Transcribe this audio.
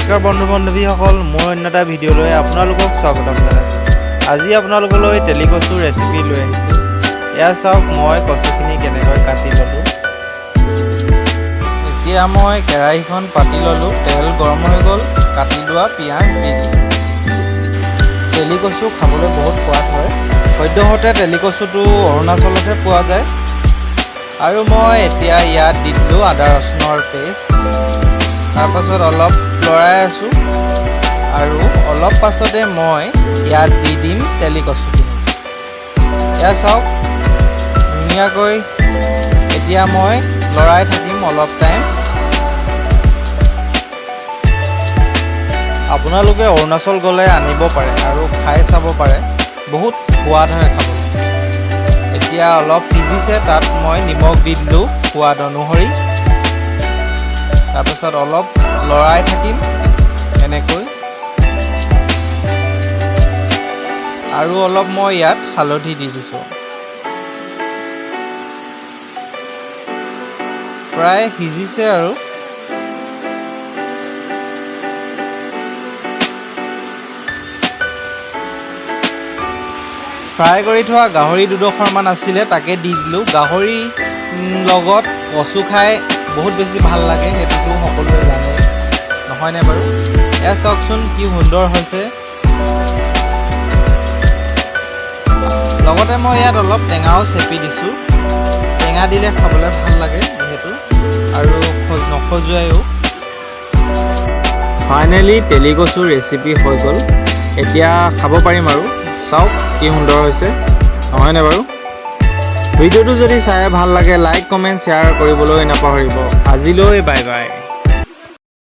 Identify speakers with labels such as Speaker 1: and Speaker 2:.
Speaker 1: নমস্কাৰ বন্ধু বান্ধৱীসকল, মোৰ অন্য এটা ভিডিঅ'লৈ আপোনালোকক স্বাগতম জনাইছোঁ। আজি আপোনালোকলৈ তেলি কচুৰ ৰেচিপি লৈ আহিছোঁ। এয়া চাওক, মই কচুখিনি কেনেকৈ কাটি ল'লোঁ। এতিয়া মই কেৰাহীখন পাতি ল'লোঁ। তেল গৰম হৈ গ'ল। কাটি লোৱা পিঁয়াজ দি দিলোঁ। তেলি কচু খাবলৈ বহুত সোৱাদ হয়। সদ্যহতে তেলি কচুটো অৰুণাচলতহে পোৱা যায়। আৰু মই এতিয়া ইয়াত দি দিলোঁ আদা ৰচুনৰ পেষ্ট। তাৰপাছত অলপ লৰাই আছোঁ আৰু অলপ পাছতে মই ইয়াত দি দিম তেলি কচুখিনি। এয়া চাওক, ধুনীয়াকৈ এতিয়া মই লৰাই থাকিম অলপ টাইম। আপোনালোকে অৰুণাচল গ'লে আনিব পাৰে আৰু খাই চাব পাৰে, বহুত সোৱাদ হয় খাবলৈ। এতিয়া অলপ সিজিছে, তাত মই নিমখ দি দিলোঁ সোৱাদ অনুসৰি। তাৰপিছত অলপ লৰাই থাকিম এনেকৈ আৰু অলপ মই ইয়াত হালধি দি দিছোঁ। প্ৰায় সিজিছে আৰু ফ্ৰাই কৰি থোৱা গাহৰি দুডোখৰমান আছিলে, তাকে দি দিলোঁ। গাহৰি লগত কচু খাই বহুত বেছি ভাল লাগে, সেইটোতো সকলোৱে জানে, নহয়নে বাৰু? এয়া চাওকচোন, কি সুন্দৰ হৈছে। লগতে মই ইয়াত অলপ টেঙাও চেপি দিছোঁ। টেঙা দিলে খাবলৈ ভাল লাগে যিহেতু আৰু নখজুৱায়ো। ফাইনেলি তেলি কচুৰ ৰেচিপি হৈ গ'ল। এতিয়া খাব পাৰিম আৰু। চাওক কি সুন্দৰ হৈছে, নহয়নে বাৰু? ভিডিঅ'টো যদি চাই ভাল লাগে, লাইক, কমেণ্ট, শ্বেয়াৰ কৰিবলৈ নাপাহৰিব। আজিলৈ বাই বাই।